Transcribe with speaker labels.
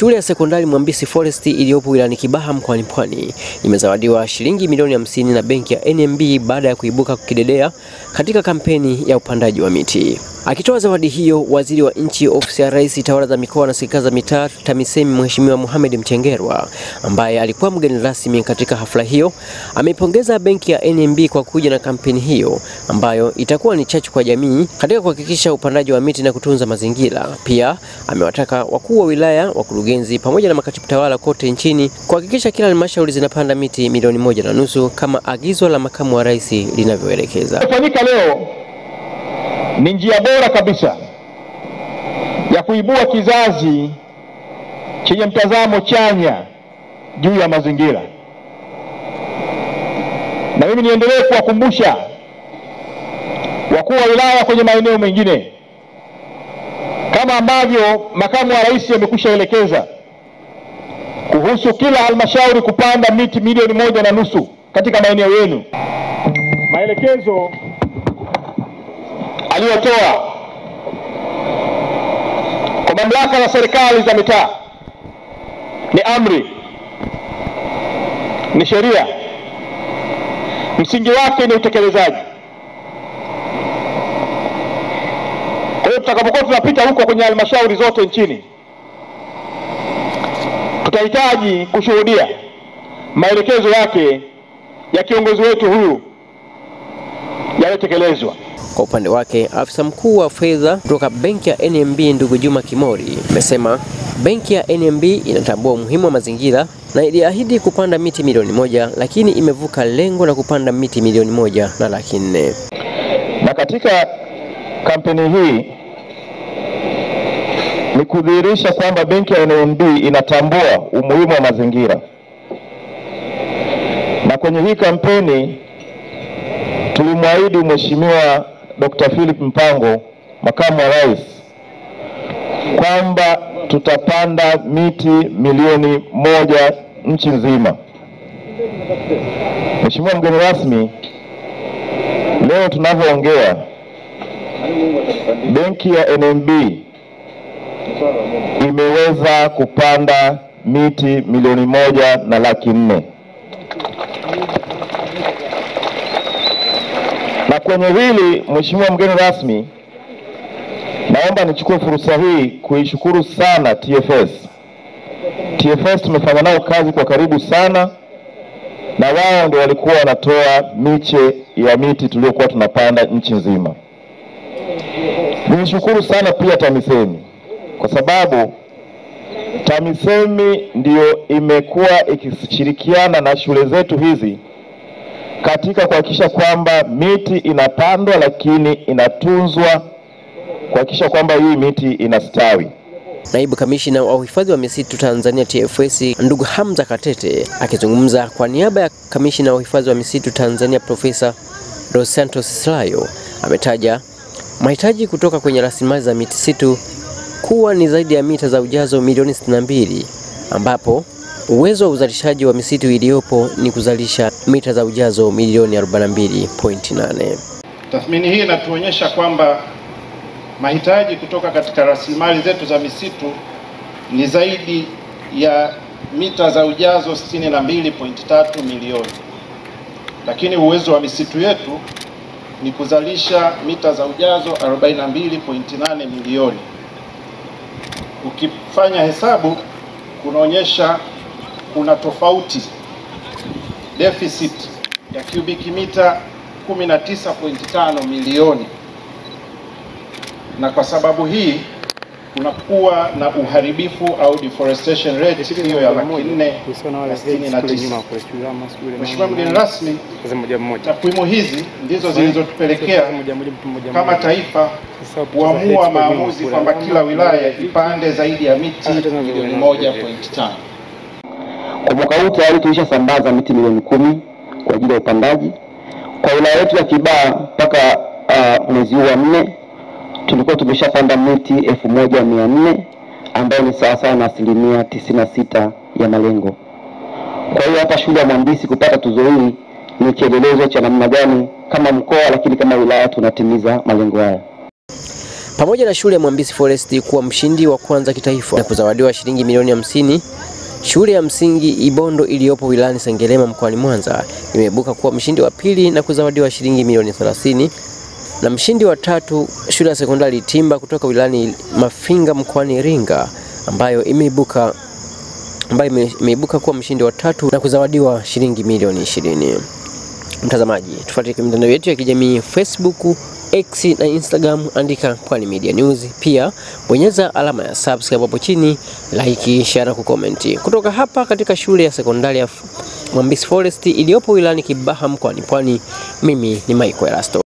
Speaker 1: Shule ya sekondari Mwambisi Forest iliyopo wilayani Kibaha mkoani Pwani imezawadiwa shilingi milioni 50 na benki ya NMB baada ya kuibuka kidedea katika kampeni ya upandaji wa miti. Akitoa zawadi hiyo, Waziri wa Nchi Ofisi ya Rais, Tawala za Mikoa na Serikali za Mitaa, TAMISEMI, Mheshimiwa Mohamed Mchengerwa, ambaye alikuwa mgeni rasmi katika hafla hiyo, ameipongeza benki ya NMB kwa kuja na kampeni hiyo ambayo itakuwa ni chachu kwa jamii katika kuhakikisha upandaji wa miti na kutunza mazingira. Pia amewataka wakuu wa wilaya, wakurugenzi pamoja na makatibu tawala kote nchini kuhakikisha kila halmashauri zinapanda miti milioni 1.5 kama agizo la makamu wa rais linavyoelekeza.
Speaker 2: Kufanyika leo ni njia bora kabisa ya kuibua kizazi chenye mtazamo chanya juu ya mazingira. Na mimi niendelee kuwakumbusha wakuu wa wilaya kwenye maeneo mengine, kama ambavyo makamu wa rais amekwishaelekeza kuhusu kila halmashauri kupanda miti milioni 1.5 katika maeneo yenu. Maelekezo aliyotoa kwa mamlaka za serikali za mitaa ni amri, ni sheria, msingi wake ni utekelezaji. Kwa hiyo tutakapokuwa tunapita huko kwenye halmashauri zote nchini, tutahitaji kushuhudia maelekezo yake ya kiongozi wetu huyu yanatekelezwa.
Speaker 1: Kwa upande wake, afisa mkuu wa fedha kutoka benki ya NMB ndugu Juma Kimori amesema benki ya NMB inatambua umuhimu wa mazingira na iliahidi kupanda miti milioni 1, lakini imevuka lengo la kupanda miti milioni 1.4.
Speaker 2: Na katika kampeni hii ni kudhihirisha kwamba benki ya NMB inatambua umuhimu wa mazingira. Na kwenye hii kampeni tulimwahidi Mheshimiwa Dr. Philip Mpango, makamu wa rais, kwamba tutapanda miti milioni 1 nchi nzima. Mheshimiwa mgeni rasmi, leo tunavyoongea, benki ya NMB imeweza kupanda miti milioni 1.4. Na kwenye hili, Mheshimiwa mgeni rasmi, naomba nichukue fursa hii kuishukuru sana TFS. TFS tumefanya nao kazi kwa karibu sana, na wao ndio walikuwa wanatoa miche ya miti tuliyokuwa tunapanda nchi nzima. Nishukuru sana pia TAMISEMI, kwa sababu TAMISEMI ndio imekuwa ikishirikiana na shule zetu hizi katika kuhakikisha kwamba miti inapandwa lakini inatunzwa, kuhakikisha kwamba hii miti inastawi.
Speaker 1: Naibu Kamishna wa Uhifadhi wa Misitu Tanzania TFS ndugu Hamza Katete akizungumza kwa niaba ya Kamishna wa Uhifadhi wa Misitu Tanzania Profesa Dos Santos Silayo ametaja mahitaji kutoka kwenye rasilimali za misitu kuwa ni zaidi ya mita za ujazo milioni 62, ambapo uwezo wa uzalishaji wa misitu iliyopo ni kuzalisha mita za ujazo milioni 42.8.
Speaker 3: Tathmini hii inatuonyesha kwamba mahitaji kutoka katika rasilimali zetu za misitu ni zaidi ya mita za ujazo 62.3 milioni, lakini uwezo wa misitu yetu ni kuzalisha mita za ujazo 42.8 milioni. Ukifanya hesabu kunaonyesha kuna tofauti, deficit ya cubic mita 19.5 milioni. Na kwa sababu hii kunakuwa na uharibifu au deforestation rate hiyo ya 469,000. Mheshimiwa mgeni rasmi, takwimu hizi ndizo zilizotupelekea kama taifa kuamua maamuzi kwamba kila wilaya ipande zaidi ya miti milioni 1.5.
Speaker 4: Kwa mwaka huu tayari tulishasambaza miti milioni 10 kwa ajili ya upandaji. Kwa wilaya yetu ya Kibaha mpaka mwezi wa 4 tulikuwa tumeshapanda miti 1400 ambayo ni sawa na 96% ya malengo. Kwa hiyo hapa shule ya Mwambisi kupata tuzo hii ni kielelezo cha namna gani kama mkoa lakini kama wilaya tunatimiza malengo haya.
Speaker 1: Pamoja na shule ya Mwambisi Forest kuwa mshindi wa kwanza kitaifa na kuzawadiwa shilingi milioni 50, shule ya msingi Ibondo iliyopo wilayani Sengerema mkoani Mwanza imeibuka kuwa mshindi wa pili na kuzawadiwa shilingi milioni 30, na mshindi wa tatu shule ya sekondari Itimba kutoka wilayani Mafinga mkoani Iringa ambayo imeibuka kuwa mshindi wa tatu na kuzawadiwa shilingi milioni 20. Mtazamaji, tufuatilie kwenye mitandao yetu ya kijamii Facebook, X na Instagram, andika Pwani Media News. Pia bonyeza alama ya subscribe hapo chini, like, share na kucomment. Kutoka hapa katika shule ya sekondari ya Mwambisi Forest iliyopo wilayani Kibaha mkoani Pwani, mimi ni Michael Erasto.